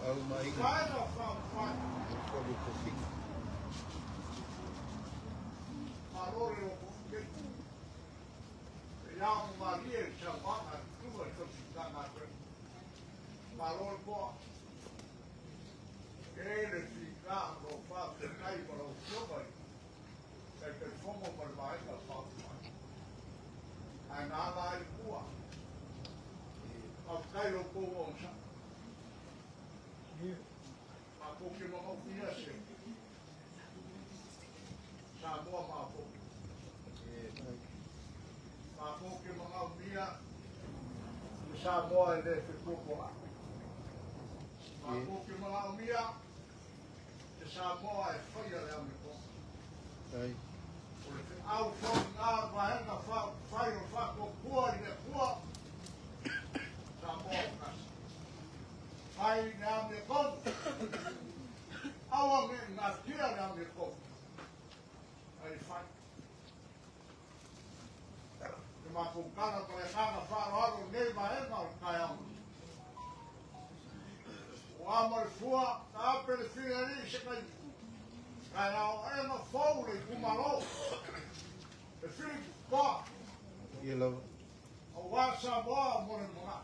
le Vaega Faaupufai. Malo le lototetele. E ao ma malie le saunoaga a le Susuga i le Tausi Matagaluega. Malo le toa. E le fita o lou faafetai ma lau Afioga i le Taitaifono ma le Vaega Faaupufai. Ae na ala ai le tua. Faafetai lo outou onosai. Matou te manaomia se Samoa maopoopo. Matou te manaomia se Samoa e le fetuatuanai. Matou te manaomia se Samoa e faia le amiotonu. O le feau foi lena a le Vaega Faaupufai o le Faatuatua i le Atua, Samoa ua tasi. Fai le amiotonu, aua ne i natia le amiotonu, ae fai. Le matou tala ma le agaga faaaloalo i lenei vaega o le taeao. Ua ama le fua, taape le filialii i se taimi. Taeao aena fou le itumalo. E fili toa. Aua Samoa mo le lumanai.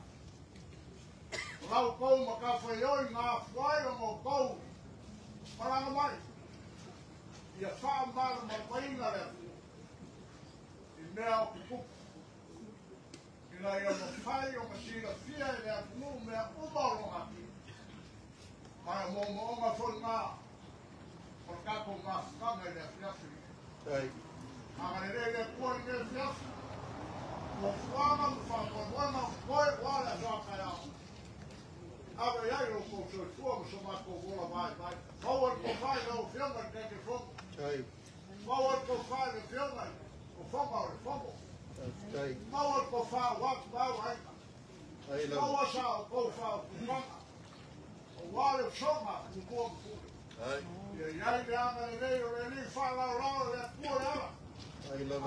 O la outou matafaioi na afua ai ona outou malaga mai, ia faamalamalamaina le atunuu i mea o tutupu, ina ia mafai ona silafia e le atunuu mea uma o lona atili. Ma e o moomooga foi na o le tatou mafutaga i le afiafi lenei. Agalelei le Atua i lenei afiafi, fuafuaga ma faamoemoega o totoe aua le aso a taeao. Ave i ai lo outou soifua ma so matou ola vaivai. Maua le tofa i lau Afioga i le Taitaifono. Maua le tofa i le Afioga i le Fofoga o le Fono. Maua le tofa aua Tuvalu Aiga. Maua sa outou faautugaga aua le usoga a Tumua ma Pule. Ia i ai le agalelei o le Alii faalaolao e le Atua le ala.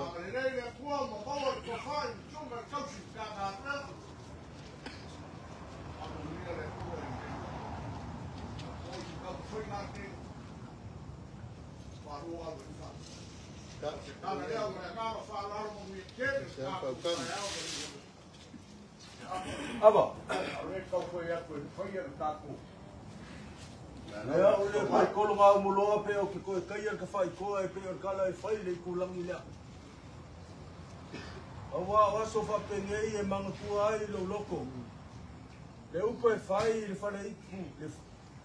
Agalelei le Atua ma maua le tofa i le Susuga i le Tausi Matagaluega. Faamanuia le Atua i lenei o i se taumafaiga ake malu alu i fale. O se tala lea ma le agaga faaaloalo manuia tele le tatou taeao ma le Ava. O le tau fai atu e faia le tatou. Lea o le faikolo ngā umuloa pe o ke koe kaia le ka faikoa e pe o le kala e fai le ikulangi lea. Aua o aso faapenei e magatua ai lou loko. Le upu e fai i le fale ipu,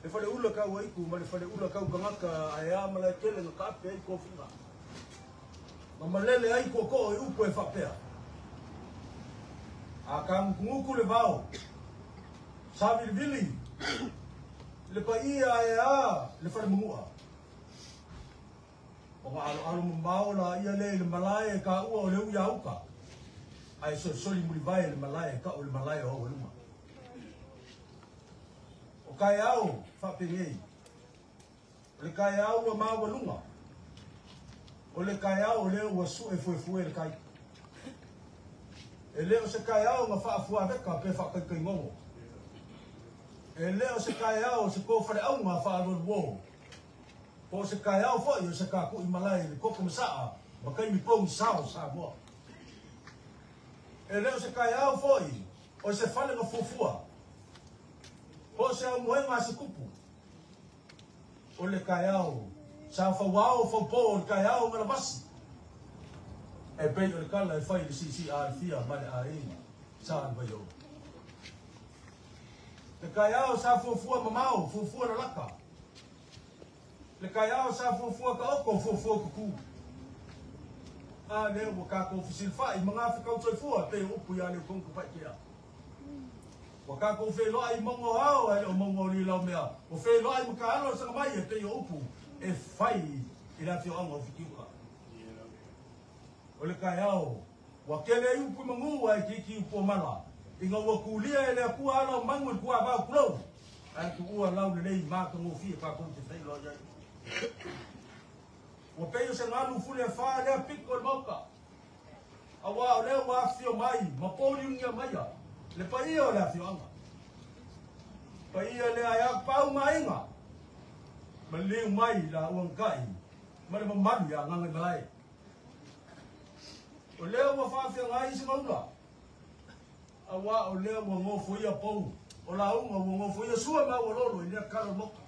le fale ula kau aiku ma le fale ula kau kangaka ae a Malaetele na kaape ai tofiga. Ma malele ai tootoo i upu e faapea. A kagukuguku le vao, savilivili le paia ae a le fale manua. Ona aloalo mamao laia lea i le malae e kaua o le ui a uka, ae solisoli mulivae le malae e kau i le malae o Aualuma. O kaeao faapenei, o le kaeao ua maualuga, o le kaeao lea ua sue fuefue le kai. E le o se kaeao na faafuaveka pe faakaikainogo. E le o se taeao o se kofaleauga faalualuō. Po o se taeao foi o se kākuʻi malae i le koko masaʻa ma taimi pogisā o Samoa. E le o se taeao foi o se fale na fuafua. Po o se aumoega a se tupu. O le taeao sa fauao faupō o le taeao malavasi. E pei o le kala e fai le sisi alifia ma le aiga sa le vaioo. Le taeao sa fuafua mamao, fuafua lalaka. Le taeao sa fuafua taoto, fuafua kukū. A lea ua tatou fesilafai ma gafekausoifua pei o upu ia Leukonu-tapaikea. Ua tatou feiloai i mauga o ao ae le o mauga o Lilaumea. Ua feiloai ma taalo o Sagamai e pei o upu e fai i le afioaga o Fitiuta. O le taeao ua tele ai upu i magū ae itiiti upu o mala. Ina ua tulia e le Atua ala o manu i le tuavao tulou, ae tuua laulelei matagofie tatou te feiloai ai. Ua pei o se galu fuleafā lea pito o le Maota, auā o lea ua afifio mai ma poliugia maia le paia o le afioaga. Paia lea e apau ma aiga, maliu mai laua gakai ma le mamalu ia Gagaimalae. O lea ua faafeagai se maula, auā o lea ua gofoia pou o lauga, ua gofoia sua ma aualolo i lea kala o le Maota.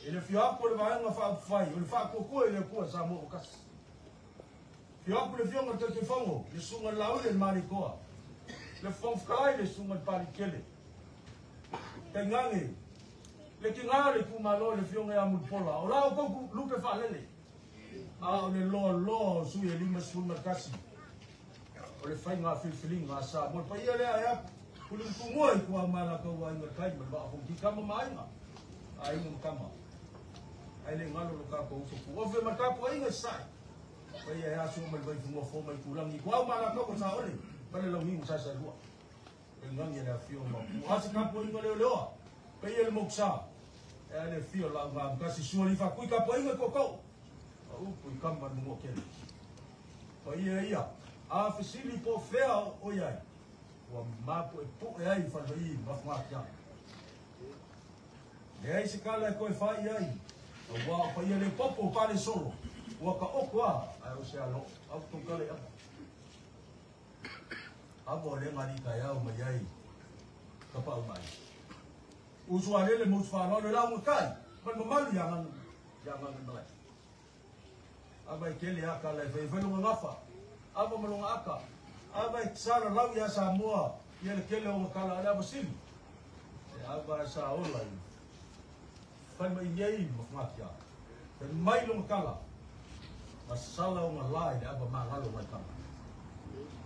I le afio atu o le Vaega Faaupufai o le Faatuatua i le Atua Samoa ua Tasi. Afio atu le Afioga i le Taitaifono, le Susuga i le Laauli le Malietoa, le Fofoga Fetalai, le Susuga i le Palikele, tainane le tiga o le itumalo le Afioga ia Mulipola, o la outou lupe faalele, a o le loaloa o sui e 51 o le faiga filifiliga a Samoa. Le paia lea e a Pulimutumua i tua ma latou aiga tai ma le vaa fonoti, tama ma aiga, aiga ma tama. Ae le galo lo tatou uso puofe ma le tapuaiga i Sasae. Paia e aso ma le vaifanua fo mai Tulangi i Tuau ma latou o Saole ma le Launiu Sasaelua. E gagi le afio ma pu a se tapuaiga leoleoa. Paia le mokusa. E a le afio lau ngā mkasi sua li whakui tapuaiga i koukou. A upu i kama le mungua kele. Paia ia. A fesili po o fea o i ai. Ua mapuepue ai i Falevaii ma Fugakia. Leai se kala e toe fai ai, auā o paia le popo o pale solo, ua taoto a, ae o se alo, au tou kala i ava. Ava o lea ngali taeao mai ai ka pau mai. Uso a lele ma uso faaaloalo e lauga kai, ma le mamalu ia Gagaimalae. Ava e tele a kala e fai, fai longa gafa, ava ma longa aka, ava e salalau ia Samoa ia le tele o kala a le ava sili. E ava e sa ola i fai mai nei ma Fugakia. Fai mai longa kala, ma sala o nga la i le ava magalo mai kama.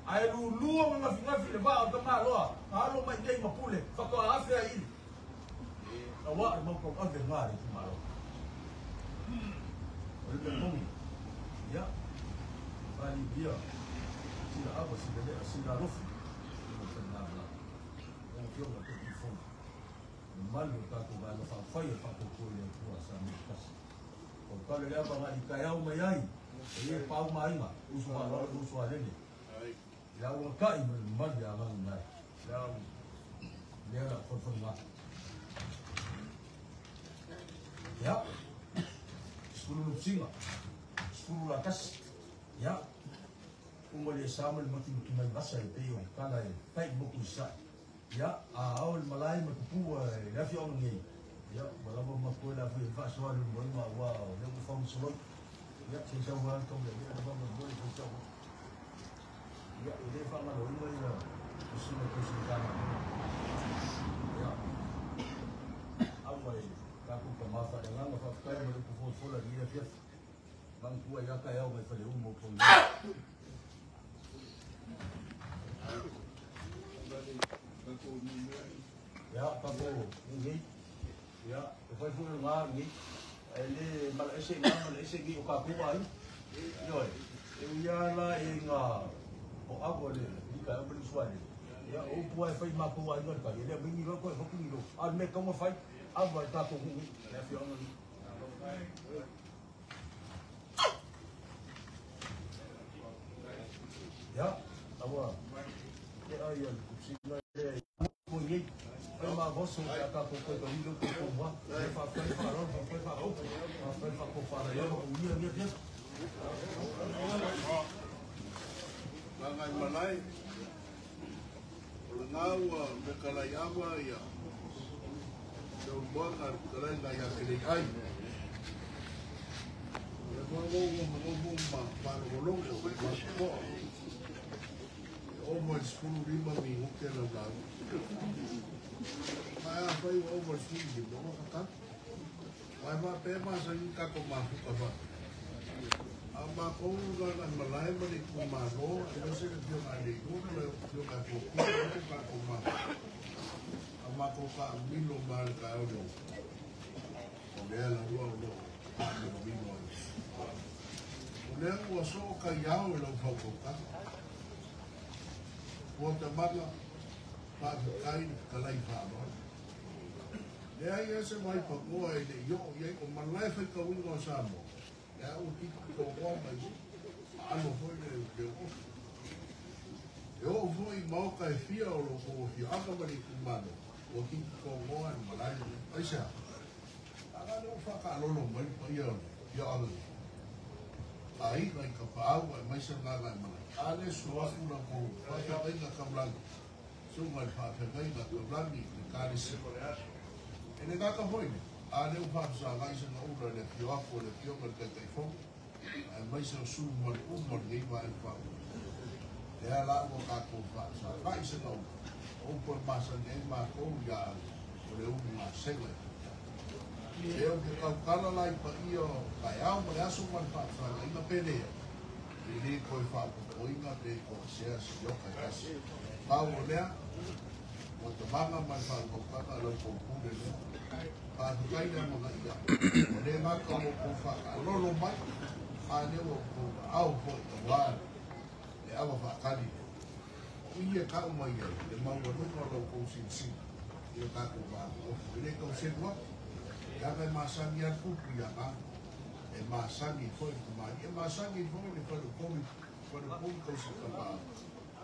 Ae lulua ma gafigafi le vaa o tamaloa, alo mai nei ma pule, faatoa afe ai ili. Auā le mau tauave ngā le itumalo. O le mea moni, ia, faalivia, sila ava, sila lea, sila alofi, i mo faigamalaga. Lau Afioga i le Taitaifono, mamalu o le tatou Vaega Faaupufai o le Faatuatua i le Atua Samoa Tasi. O le tala le ava agai i taeao mai ai, e ia pau ma aiga, uso faaaloalo ma uso alele. Le au agakai ma le mamalu ia Gagaimalae. Le au lea la folifolinga. Ia, 10 lupsiga, 10 la tasi. Ia, uma le sa ma le matimati mai vasa e pei o le kala e tai moku i sae. Ia, a ao le malae ma tupua e le afioaga nei. Ia, ua lava ma koe la fui e faasoa le moega auā o lea ua faamasolo. Ia, se i sau lava le tau lea le faamoemoe le sau. Ia, e le faagaloina ia le susuga tausi tana. Ia, aua e tatou tama faaleagaga faafetai ma le upu folafola i lenei afiafi. Manatua ia taeao mai Faleu ma outou nei. Ia, tatou nei. Ia, e fai foi o ngā nei. Ae le malaese i ngā malaese nei o tatou aiga. Ioe, e ui lava la e ngā o aua le lika e au ma le usuale. Ia, o upu lava e fai i matou aiga le kai, e le aumai ni loa koe hoki ni loa. A o le mea e tatau ona fai, aua e tatou nuu nei, le afioaga nei. Ia, aua, e ai a le kusina lea i nei, fai ma oso ka ka ko ko i lo ko ko wa e fa fa fa ro fa fa fa o fa fa fa ko fa la yo ko ia ia ia Ngai malai o le ngau a me kalai awa ia te umoanga le kalai ngai a kelei ai. O le whangongo mangomo ma whalongolongo ma poa. E omo i 15 mi hoke lau lau. Mai a whai wa omo i 15 o kata. Mai ma pe ma sa i kako mafuka wha. A ma kou nga ngai malae ma le ku malo, e no se le pio ngai le ulu le pio ngai pō le ko ka ko ma. A ma kou ka milo ma le ka o leo. O lea la rua o leo a milo milo ai. O lea ua so o kai ao e lau whaukauka. Ua te mana whaafikai le kalai whaaloa. Lea ia se mai pakoa e le i o iai o malae whai kawinga o Samoa. Lea o tiki kōkoa mai alo foi le le o. E o foi maoka e fia o lo ko fia aka ma le kumano. O tiki kōkoa e malae. Ai sea. Aga le o whakalolo mai pa ia o le ia alo. Ai ngai ka paau ai mai sa ngā ngai malae. A le suafu la ko whawhengainga kamlangi. Sunga le whawhengainga kamlangi le kālesi. E le ngaka foi ne. A le o whawhasa ngai sa ngā ura le fio ako le fio nga le taitai fongo. Ai mai sa su ma le uma le ngei wa e whau. Le a la ua kākou whawhasa ngai sa ngā ura. O upo e masa nei mākou ia o le umu ngā senga e. E o ke kaukala lai pa ia o kai ao ma le aso ma le whawhasa ngai nga pēnea. I le koe whaapopoinga pe ko sea si ioka e kasi. Pau o lea, o te manga ma le whaakaukaka lau kōpule lea. Whaatukai lea mga ia. O le ngaka mo kō whaakalolo mai, a lea o kō au foi ka wā le awa whaakali lea. O ia ka umai ai, le maua nunga lau kō sinsina. Ia kākou whaakofu. I le kau senua, ia ngai masangi a kupu ia ngā. E masangi foi ku mai. E masangi foi le wharu kowi, wharu kowi kau si ka pā.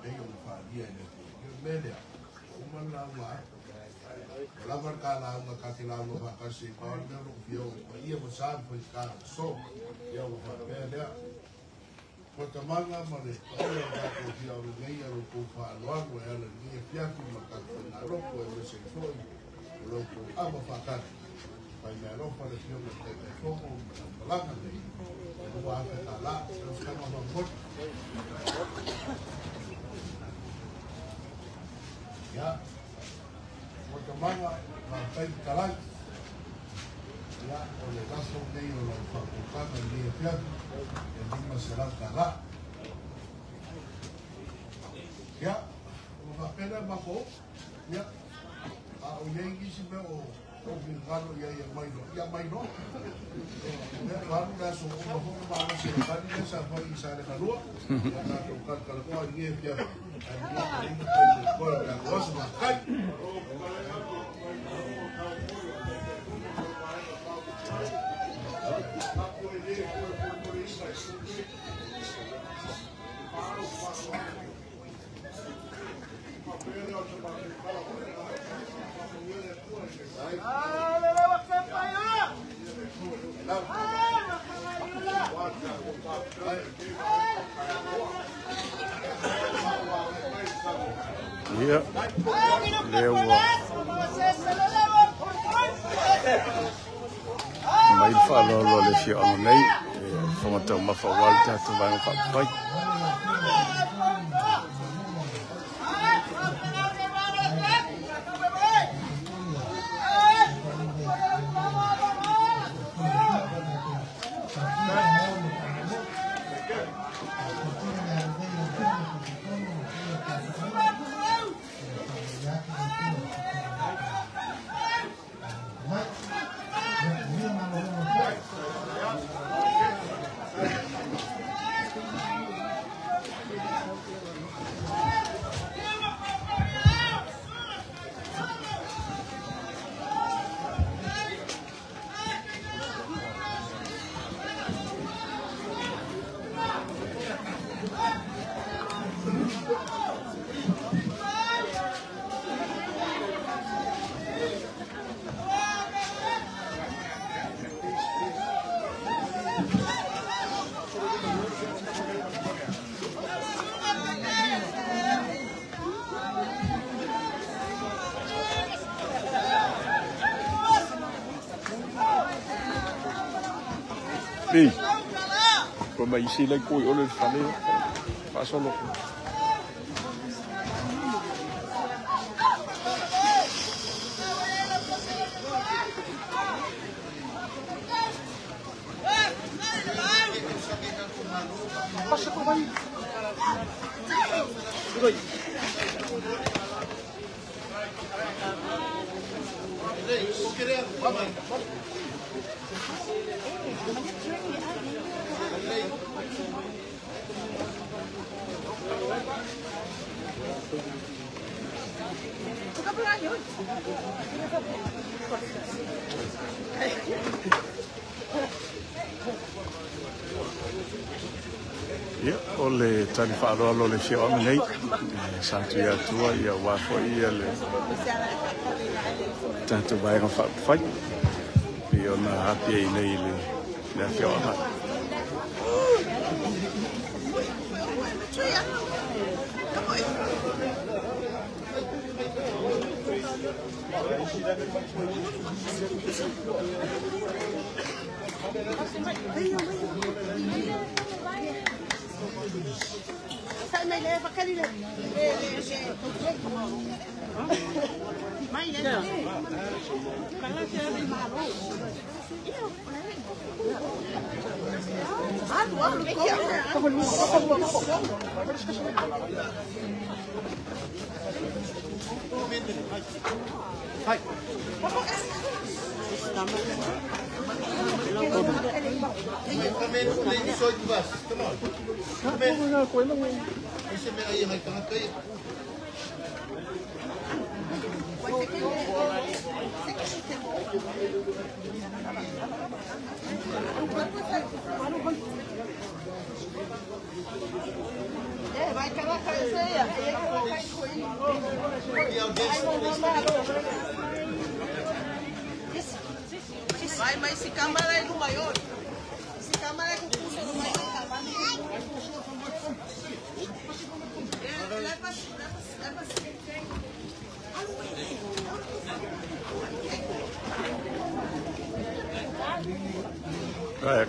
Nei o le whaalia e le te. Ia melea, o uma la ua. O lava ka la unga ka te la unga whakasi. Pa o mea roko fia o pa ia ma sāni foi ka so. Ia o whapea lea. Ko te manga ma le paia o kākou fia o le nei aro kou whaaloago e ala ni e fiaku ma kākou ngā roko e wese foi. O lau kou ama whakari. Pai mea rofa le fio me te te fongo ma la malanga nei. E rua afe tā la, e os kama whakoti. Ia, o te manga, ngā tai talai. Ia, o le lafo nei o lau whakokanga i e fiaku. E lima se lau tā la. Ia, o whapena mako. Ia, a o iei kisi mea o o fingalo ia ia mai no. Ia mai no. Mea waru la so o mahoka ma se kani le sa fai i sa le kalua. Ia tātou kal kala koa i e fia. Ai ni e inga kai le koa le koa sa kai. Ia, lea ua mai le faaaloalo a le afioaga nei e fofoga taumafa aua le tatou vaega faaupufai. Ei, ua mai isi lai koi ole le fale faasolo. Ia, o le tali faaaloalo o le afioaga nei, sa tui atua ia ua foi ia le tatou vaega faaupufai pei ona api ai nei i le afioaga.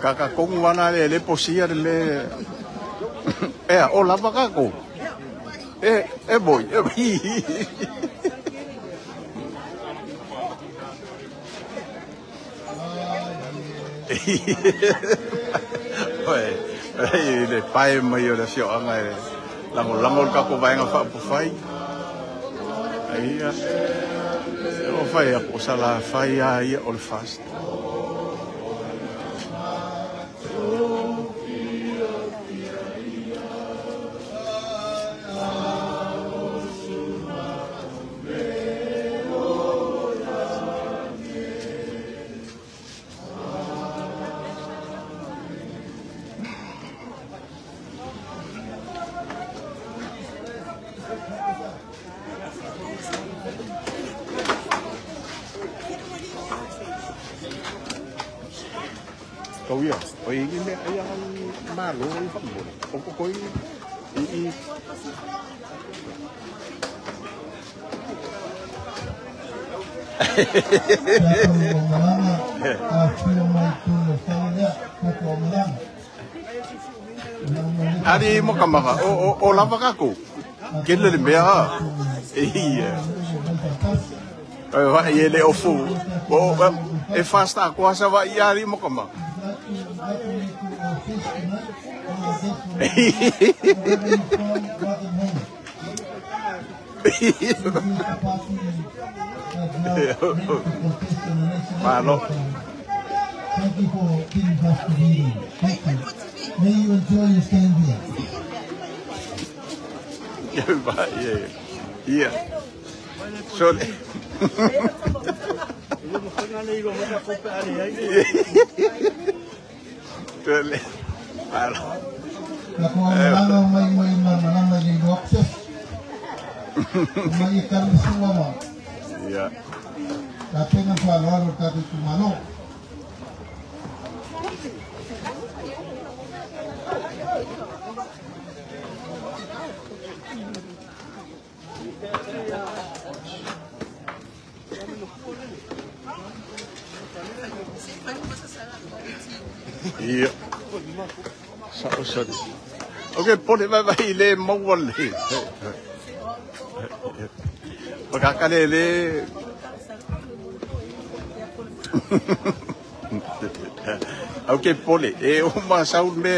Kaka kongu wana le le posia le me e o lava kako e boy e oi le pae mai o le afioaga e lagolago le kako vaega faapufai ia o fai a po sala fai a ia o le fast. Ia, o i mea ai malo i whamore. O koi i Ari mo kamaka o lava kako. Kele le mea. Ia. Ai vai le ofu. O e fasta ko asa vai ari mo kamaka. Malo. Thank you for being with us today. Thank you. May you enjoy your stay here. Yeah. So Malo. La ko mai mai malanga ni boxes. Mai kalsua. Yeah. La pena pa lo ta tu malo. Ia. Sao sari. Ok, pole vai vai le maua le. Pakakale le. Ok, pole. E o ma saul me.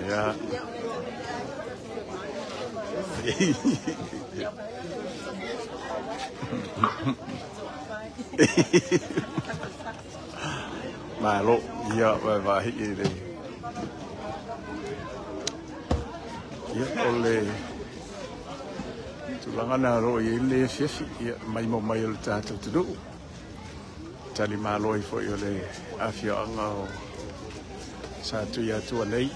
Ia. Malo, ia vai vai i le. Ia o le tulaga na ro i le fiafi ia mai mo mai o le tatou atunuu. Tali malo ai foi o le afioaga o sa tui atua nei.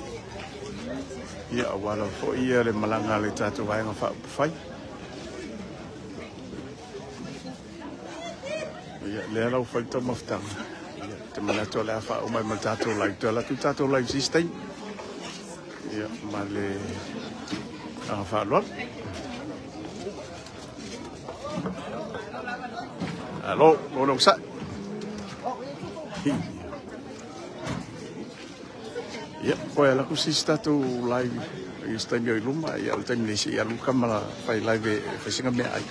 Ia aua lava foi ia le malaga a le tatou vaega faaupufai. Ia lea lau fai taumafataga. Ia te manatu o le a faauma ai ma le tatou live. Toe alu atu le tatou live system. Ia ma le aga faaaloalo. Alo, lo lo sa. Ia, koe ala ku sisi tatou live i se taimi o i luma, ia o le taimi nei se i alu ka mala fai live e fai singa mea ai.